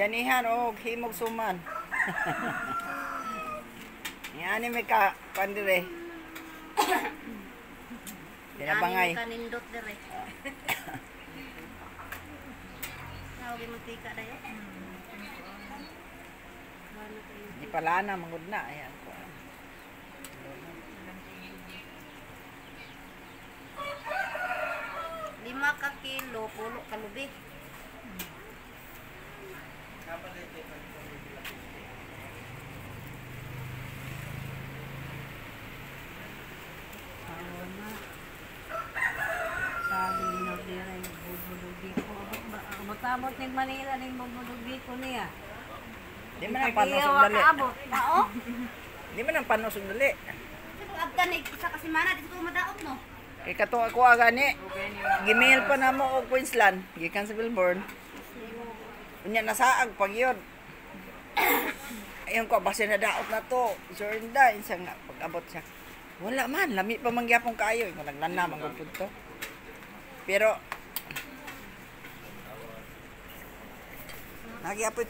Bayanihan og himog suman. Yan may ka pandire. Dinabangay. Ani kanindot dire. Tawag mo tika dayo. Di pala na mangud na ayan ko. 5 ka kilo, pulo ka lubi. Sabi ni Nordira yung bubulog ko. Abot-abot ni Manila ning bubulog ko niya. Di man ang panos og dali. Kaabot. Mao? Di man ang panos og dali. Sa abtan ni isa ka semana di ko madaot no. Kay kato ako gani. Gimail pa namo og Queensland gikan sa Melbourne. Unya nasaag pag yun. Ayun ko base na daot na to. Sir Inda, isa nga pag-abot siya. Wala man, lami pa man gyapon kaayo. Ingon naglana man gud to. Pero Nagyapoy.